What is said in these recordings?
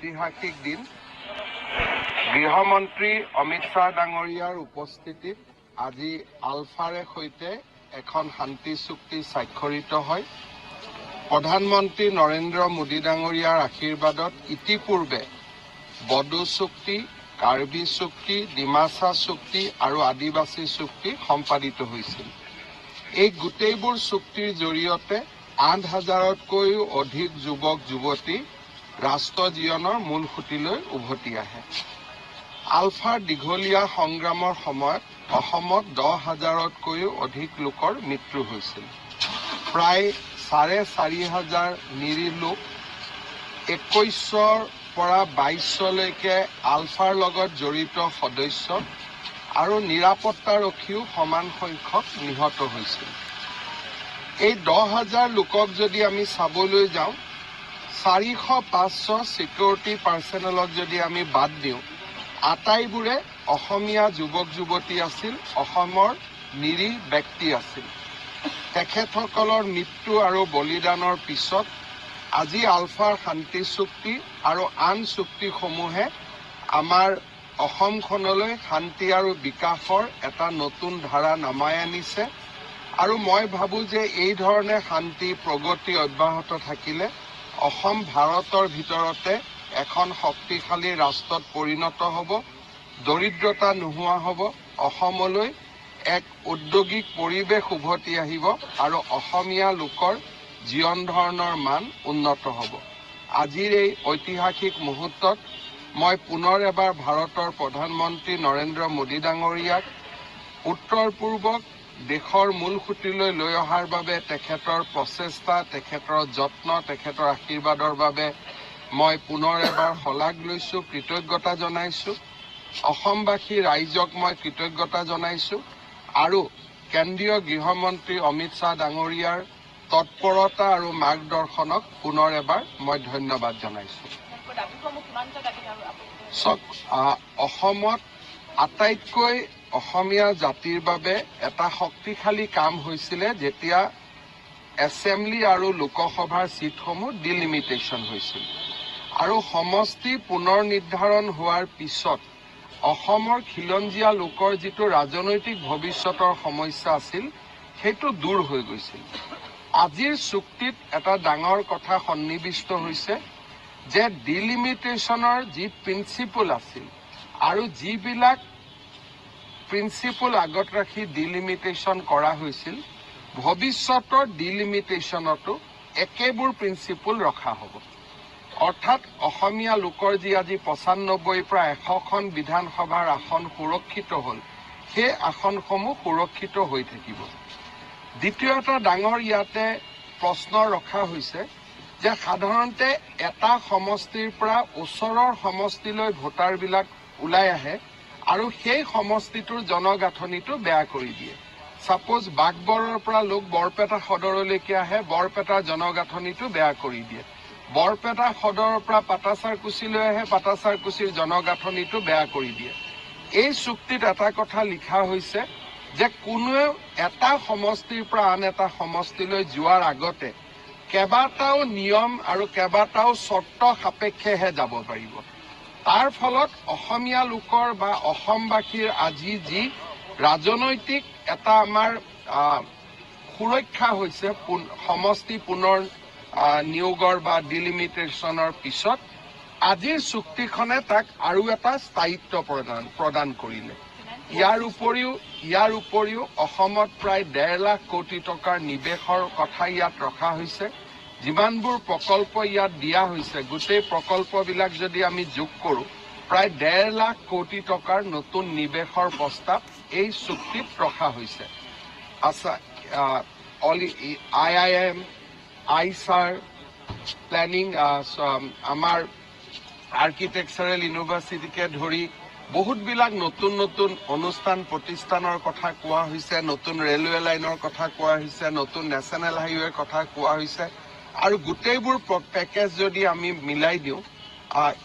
ঐতিহাসিক দিন। গৃহমন্ত্ৰী অমিত শ্বাহ ডাঙৰীয়াৰ উপস্থিতিত আজি আলফাৰে সৈতে এখন শান্তি চুক্তি স্বাক্ষৰিত হয়। প্ৰধানমন্ত্ৰী নৰেন্দ্ৰ মোদী ডাঙৰীয়াৰ আশীৰ্বাদত ইতিপূৰ্বে বডো চুক্তি, কাৰ্বি চুক্তি, ডিমাচা চুক্তি আৰু আদিবাসী চুক্তি সম্পাদিত হৈছিল। এই গোটেইবোৰ চুক্তিৰ জৰিয়তে 8 হাজাৰতকৈও অধিক যুৱক যুৱতী ৰাষ্ট্ৰ জীৱনৰ মূল সুঁতিলৈ উভতি আহে। আলফাৰ দীঘলীয়া সংগ্ৰামৰ সময়ত অসমত 10 হাজাৰতকৈও অধিক লোকৰ মৃত্যু হৈছিল। প্ৰায় 4,500 নিৰীহ লোক, 21ৰ পৰা 22লৈকে আলফাৰ লগত জড়িত সদস্য আৰু নিৰাপত্তাৰক্ষীও সমান সংখ্যক নিহত হৈছিল। এই 10 হাজাৰ লোকক যদি আমি চাবলৈ যাওঁ, 400 500 ছিকিউৰিটি পাৰ্চনেলক যদি আমি বাদ দিওঁ, আটাইবোৰে অসমীয়া যুৱক যুৱতী আছিল, অসমৰ নিৰীহ ব্যক্তি আছিল। তেখেতসকলৰ মৃত্যু আৰু বলিদানৰ পিছত আজি আলফাৰ শান্তি চুক্তি আৰু আন চুক্তিসমূহে আমাৰ অসমখনলৈ শান্তি আৰু বিকাশৰ এটা নতুন ধাৰা নমাই আনিছে। আৰু মই ভাবোঁ যে এই ধৰণে শান্তি, প্ৰগতি অব্যাহত থাকিলে অসম ভাৰতৰ ভিতৰতে এখন শক্তিশালী ৰাষ্ট্ৰত পৰিণত হ'ব, দৰিদ্ৰতা নোহোৱা হ'ব, অসমলৈ এক ঔদ্যোগিক পৰিৱেশ উভতি আহিব আৰু অসমীয়া লোকৰ জীৱন ধৰণৰ মান উন্নত হ'ব। আজিৰ এই ঐতিহাসিক মুহূৰ্তত মই পুনৰ এবাৰ ভাৰতৰ প্ৰধানমন্ত্ৰী নৰেন্দ্ৰ মোদী ডাঙৰীয়াক উত্তৰ পূৰ্বক দেশৰ মূল সুঁতিলৈ লৈ অহাৰ বাবে তেখেতৰ প্ৰচেষ্টা, তেখেতৰ যত্ন, তেখেতৰ আশীৰ্বাদৰ বাবে মই পুনৰ এবাৰ শলাগ লৈছোঁ, কৃতজ্ঞতা জনাইছোঁ। অসমবাসী ৰাইজক মই কৃতজ্ঞতা জনাইছোঁ আৰু কেন্দ্ৰীয় গৃহমন্ত্ৰী অমিত শ্বাহ ডাঙৰীয়াৰ তৎপৰতা আৰু মাৰ্গদৰ্শনক পুনৰ এবাৰ মই ধন্যবাদ জনাইছোঁ। চাওক, অসমত আটাইতকৈ অসমীয়া জাতিৰ বাবে এটা শক্তিশালী কাম হৈছিলে যেতিয়া এছেম্বলি আৰু লোকসভাৰ ছিটসমূহ ডিলিমিটেশ্যন হৈছিল আৰু সমষ্টি পুনৰ নিৰ্ধাৰণ হোৱাৰ পিছত অসমৰ খিলঞ্জীয়া লোকৰ যিটো ৰাজনৈতিক ভৱিষ্যতৰ সমস্যা আছিল, সেইটো দূৰ হৈ গৈছিল। আজিৰ চুক্তিত এটা ডাঙৰ কথা সন্নিৱিষ্ট হৈছে যে ডিলিমিটেশ্যনৰ যি প্ৰিন্সিপল আছিল আৰু যিবিলাক প্ৰিন্সিপল আগত ৰাখি ডিলিমিটেশ্যন কৰা হৈছিল, ভৱিষ্যতৰ ডিলিমিটেশ্যনতো একেবোৰ প্ৰিন্সিপল ৰখা হ'ব। অৰ্থাৎ অসমীয়া লোকৰ যি আজি 95ৰ পৰা 100খন বিধানসভাৰ আসন সুৰক্ষিত হ'ল, সেই আসনসমূহ সুৰক্ষিত হৈ থাকিব। দ্বিতীয় এটা ডাঙৰ ইয়াতে প্ৰশ্ন ৰখা হৈছে যে সাধাৰণতে এটা সমষ্টিৰ পৰা ওচৰৰ সমষ্টিলৈ ভোটাৰবিলাক ওলাই আহে আৰু সেই সমষ্টিটোৰ জনগাঁথনিটো বেয়া কৰি দিয়ে। ছাপ'জ বাঘবৰৰ পৰা লোক বৰপেটা সদৰলৈকে আহে, বৰপেটাৰ জনগাঁথনিটো বেয়া কৰি দিয়ে। বৰপেটা সদৰৰ পৰা পাটাচাৰকুচিলৈ আহে, পাটাচাৰকুচিৰ জনগাঁথনিটো বেয়া কৰি দিয়ে। এই চুক্তিত এটা কথা লিখা হৈছে যে কোনেও এটা সমষ্টিৰ পৰা আন এটা সমষ্টিলৈ যোৱাৰ আগতে কেইবাটাও নিয়ম আৰু কেইবাটাও চৰ্ত সাপেক্ষেহে যাব পাৰিব। তাৰ ফলত অসমীয়া লোকৰ বা অসমবাসীৰ আজি যি ৰাজনৈতিক এটা আমাৰ সুৰক্ষা হৈছে সমষ্টি পুনৰ নিয়োগৰ বা ডিলিমিটেশ্যনৰ পিছত, আজিৰ চুক্তিখনে তাক আৰু এটা স্থায়িত্ব প্ৰদান কৰিলে। ইয়াৰ উপৰিও অসমত প্ৰায় 1.5 লাখ কোটি টকাৰ নিৱেশৰ কথা ইয়াত ৰখা হৈছে। যিমানবোৰ প্ৰকল্প ইয়াত দিয়া হৈছে, গোটেই প্ৰকল্পবিলাক যদি আমি যোগ কৰোঁ, প্ৰায় 1.5 লাখ কোটি টকাৰ নতুন নিৱেশৰ প্ৰস্তাৱ এই চুক্তিত ৰখা হৈছে। আচ্ছা, অল আইআইএম, আইচাৰ, প্লেনিং, আমাৰ আৰ্কিটেকচাৰেল ইউনিভাৰ্চিটিকে ধৰি বহুতবিলাক নতুন নতুন অনুষ্ঠান প্ৰতিষ্ঠানৰ কথা কোৱা হৈছে, নতুন ৰেলৱে লাইনৰ কথা কোৱা হৈছে, নতুন নেশ্যনেল হাইৱেৰ কথা কোৱা হৈছে। আৰু গোটেইবোৰ পেকেজ যদি আমি মিলাই দিওঁ,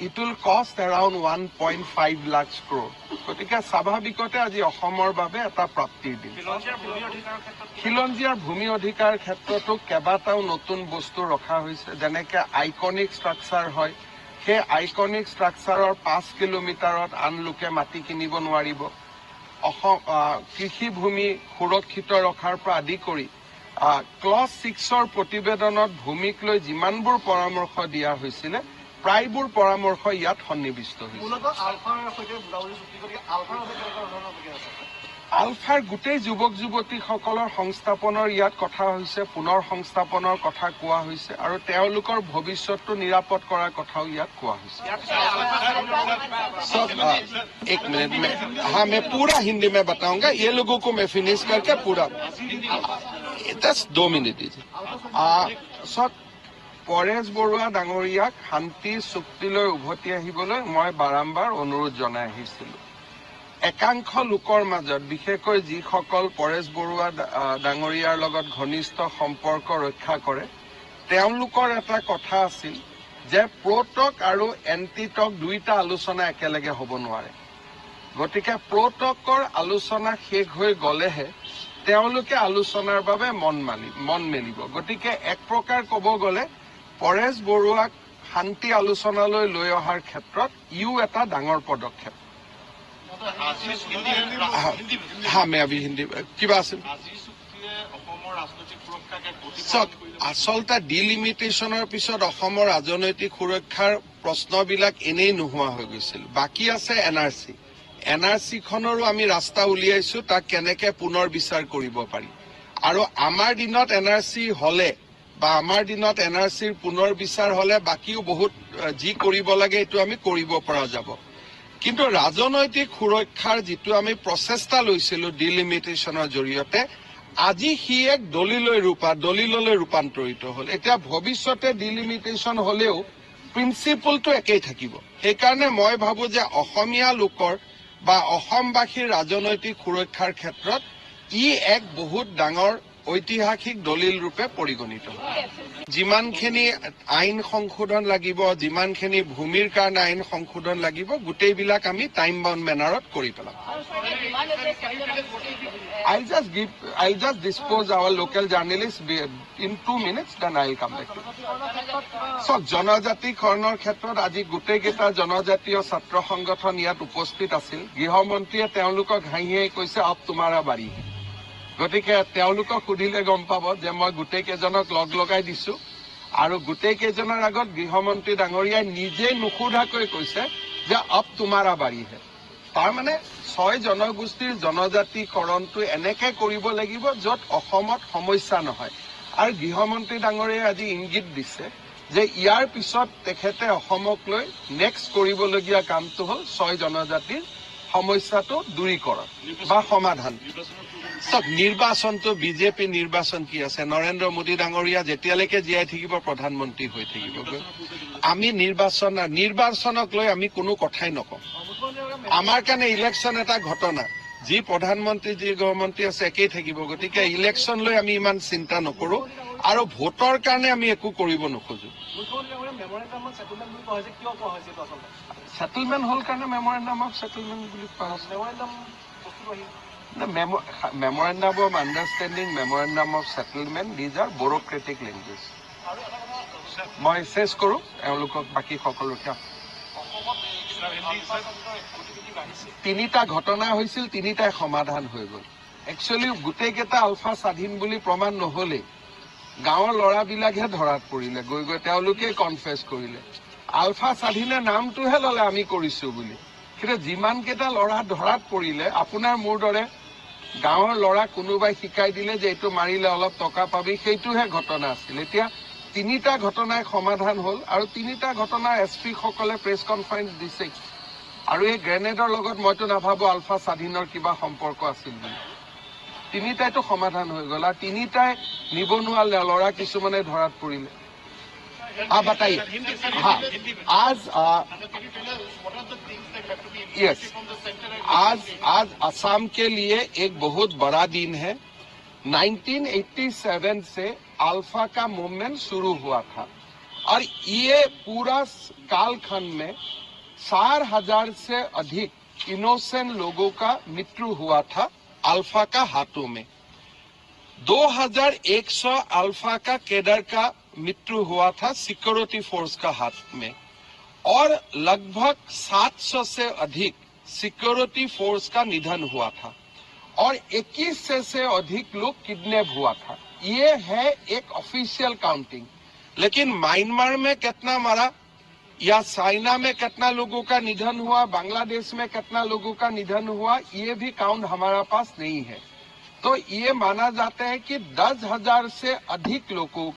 it will cost around 1.5 lakh crore। গতিকে স্বাভাৱিকতে আজি অসমৰ বাবে এটা প্ৰাপ্তিৰ দিন। খিলঞ্জীয়াৰ ভূমি অধিকাৰৰ ক্ষেত্ৰত? খিলঞ্জীয়াৰ ভূমি অধিকাৰ ক্ষেত্ৰতো কেইবাটাও নতুন বস্তু ৰখা হৈছে। যেনেকে আইকনিক ষ্ট্ৰাকচাৰ হয়, সেই আইকনিক ষ্ট্ৰাকচাৰৰ 5 কিলোমিটাৰত আন লোকে মাটি কিনিব নোৱাৰিব। অসম কৃষিভূমি সুৰক্ষিত ৰখাৰ পৰা আদি কৰি ক্লজ 6ৰ প্ৰতিবেদনত ভূমিক লৈ যিমানবোৰ পৰামৰ্শ দিয়া হৈছিলে, প্ৰায়বোৰ পৰামৰ্শ ইয়াত সন্নিৱিষ্ট হৈছে। মূলতঃ আলফাৰ সৈতে বুজাবুজি চুক্তি, গতিকে আলফাৰ বাবে কেনেকুৱা ধৰণৰ প্ৰক্ৰিয়া আছে? আলফাৰ গোটেই যুৱক যুৱতীসকলৰ সংস্থাপনৰ ইয়াত কথা হৈছে, পুনৰ সংস্থাপনৰ কথা কোৱা হৈছে আৰু তেওঁলোকৰ ভৱিষ্যতটো নিৰাপদ কৰাৰ কথাও ইয়াত কোৱা হৈছে। सब एक मिनट में, हाँ, मैं पूरा हिंदी में बताऊंगा। ये लोगों को मैं फिनिश करके पूरा, जस्ट 2 मिनट दीजिए। চাওক, পৰেশ বৰুৱা ডাঙৰীয়াক শান্তি চুক্তিলৈ উভতি আহিবলৈ মই বাৰম্বাৰ অনুৰোধ জনাই আহিছিলো। একাংশ লোকৰ মাজত, বিশেষকৈ যিসকল পৰেশ বৰুৱা ডাঙৰীয়াৰ লগত ঘনিষ্ঠ সম্পৰ্ক ৰক্ষা কৰে, তেওঁলোকৰ এটা কথা আছিল যে প্ৰ'টক আৰু এণ্টিটক দুইটা আলোচনা একেলগে হ'ব নোৱাৰে। গতিকে প্ৰ'টকৰ আলোচনা শেষ হৈ গ'লেহে তেওঁলোকে আলোচনাৰ বাবে মন মেলিব। গতিকে এক প্ৰকাৰ ক'ব গ'লে পৰেশ বৰুৱাক শান্তি আলোচনালৈ লৈ অহাৰ ক্ষেত্ৰত ইও এটা ডাঙৰ পদক্ষেপ। हाँ, मैं अभी हिंदी, কিবা আছিল? আজিৰ চুক্তিয়ে অসমৰ ৰাজনৈতিক সুৰক্ষাক এক গতি চাওক, আচলতে ডিলিমিটেশ্যনৰ পিছত অসমৰ ৰাজনৈতিক সুৰক্ষাৰ প্ৰশ্নবিলাক এনেই নোহোৱা হৈ গৈছিল। বাকী আছে N R C. N R চিখনৰো আমি ৰাস্তা উলিয়াইছো, তাক কেনেকে পুনৰ বিচাৰ কৰিব পাৰি। আৰু আমাৰ দিনত এন আৰ চি হলে বা আমাৰ দিনত এন আৰ চিৰ পুনৰ বিচাৰ হলে বাকীও বহুত যি কৰিব লাগে, এইটো আমি কৰিব পৰা যাব। কিন্তু ৰাজনৈতিক সুৰক্ষাৰ যিটো আমি প্ৰচেষ্টা লৈছিলো ডিলিমিটেশ্যনৰ জৰিয়তে, আজি সি এক দলিললৈ ৰূপান্তৰিত হ'ল। এতিয়া ভৱিষ্যতে ডিলিমিটেশ্যন হলেও প্ৰিন্সিপলটো একেই থাকিব। সেইকাৰণে মই ভাবো যে অসমীয়া লোকৰ বা অসমবাসীৰ ৰাজনৈতিক সুৰক্ষাৰ ক্ষেত্ৰত ই এক বহুত ডাঙৰ ঐতিহাসিক দলিল ৰূপে পৰিগণিত হ'ব। যিমানখিনি আইন সংশোধন লাগিব, যিমানখিনি ভূমিৰ কাৰণে আইন সংশোধন লাগিব, গোটেইবিলাক আমি টাইম বাউণ্ড মেনাৰত কৰি পেলাম। I'll just dispose our local journalists in 2 minutes, then I'll come back to you. চাওক, জনজাতিকৰণৰ ক্ষেত্ৰত আজি গোটেইকেইটা জনজাতীয় ছাত্ৰ সংগঠন ইয়াত উপস্থিত আছিল। গৃহমন্ত্ৰীয়ে তেওঁলোকক হাঁহি হাঁহি কৈছে, "अब तुम्हारा बारी।" গতিকে তেওঁলোকক সুধিলে গম পাব যে মই গোটেইকেইজনক লগ লগাই দিছো আৰু গোটেইকেইজনৰ আগত গৃহমন্ত্ৰী ডাঙৰীয়াই নিজে নুসুধাকৈ কৈছে যে "अब तुम्हारा बारी है।" তাৰমানে ছয় জনগোষ্ঠীৰ জনজাতিকৰণটো এনেকে কৰিব লাগিব য'ত অসমত সমস্যা নহয়। আৰু গৃহমন্ত্ৰী ডাঙৰীয়াই আজি ইংগিত দিছে যে ইয়াৰ পিছত তেখেতে অসমক লৈ নেক্সট কৰিবলগীয়া কামটো হ'ল ছয় জনজাতিৰ সমস্যাটো দূৰীকৰণ বা সমাধান। চাওক, নিৰ্বাচনটো, বিজেপি নিৰ্বাচন কি আছে? নৰেন্দ্ৰ মোদী ডাঙৰীয়া যেতিয়ালৈকে জীয়াই থাকিব, প্ৰধানমন্ত্ৰী হৈ থাকিব। আমি নিৰ্বাচনক লৈ আমি কোনো কথাই নকওঁ। আমাৰ কাৰণে ইলেকশ্যন এটা ঘটনা। যি প্ৰধানমন্ত্ৰী, যি গৃহমন্ত্ৰী আছে, একেই থাকিব। গতিকে ইলেকশ্যন লৈ আমি ইমান চিন্তা নকৰো আৰু ভোটৰ কাৰণে আমি একো কৰিব নোখোজো। মুখ্যমন্ত্ৰী ডাঙৰীয়া, মেমৰেণ্ডাম অফ ছেটেলমেণ্ট বুলি কোৱা হৈছে, কিয় কোৱা হৈছে এইটো আচলতে? ছেটেলমেণ্ট হ'ল কাৰণে মেমৰেণ্ডাম অফ ছেটেলমেণ্ট বুলি কোৱা হৈছে। মেমৰেণ্ডাম বস্তুটো আহিল। Memorandum of understanding, memorandum of settlement, these are bureaucratic language. আৰু এটা কথা। মই চেছ কৰোঁ, এওঁলোকক বাকী সকলোকে। অসমত আলফা স্বাধীনৰ গতিবিধি বাঢ়িছে। তিনিটা ঘটনা হৈছিল, তিনিটাই সমাধান হৈ গ'ল। একচুৱেলি গোটেইকেইটা আলফা স্বাধীন বুলি প্ৰমাণ নহ'লেই, গাঁৱৰ ল'ৰাবিলাকহে ধৰাত পৰিলে গৈ গৈ, তেওঁলোকে কনফেছ কৰিলে। আলফা স্বাধীনে নামটোহে ল'লে আমি কৰিছো বুলি, কিন্তু যিমানকেইটা ল'ৰা ধৰাত পৰিলে, আপোনাৰ মোৰ দৰে গাঁৱৰ ল'ৰা, কোনোবাই শিকাই দিলে যে এইটো মাৰিলে অলপ টকা পাবি, সেইটোহে ঘটনা আছিল। এতিয়া তিনিটা ঘটনাই সমাধান হ'ল আৰু তিনিটা ঘটনা এছ পি সকলে প্ৰেছ কনফাৰেন্স দিছে। আৰু এই গ্ৰেনেডৰ লগত মইতো নাভাবো আলফা স্বাধীনৰ কিবা সম্পৰ্ক আছিল বুলি। তিনিটাইতো সমাধান হৈ গ'ল আৰু তিনিটাই নিবনুৱা ল'ৰা কিছুমানে ধৰাত পৰিলে। हाँ, बताइए। हाँ, आज यस, आज आज असम के लिए एक बहुत बड़ा दिन है। 1987 से अल्फा का मूवमेंट शुरू हुआ था और ये पूरा कालखंड में 4000 से अधिक इनोसेंट लोगों का मृत्यु हुआ था अल्फा का हाथों में। 2100 अल्फा का केडर का मृत्यु हुआ था सिक्योरिटी फोर्स का हाथ में। और लगभग 700 से अधिक सिक्योरिटी फोर्स का निधन हुआ था और 21 से अधिक लोग किडनैप हुआ था। ये है एक ऑफिशियल काउंटिंग। लेकिन म्यांमार में कितना मरा या चाइना में कितना लोगों का निधन हुआ, बांग्लादेश में कितना लोगों का निधन हुआ, ये भी काउंट हमारा पास नहीं है। तो ये माना जाता है कि 10,000 से अधिक लोगों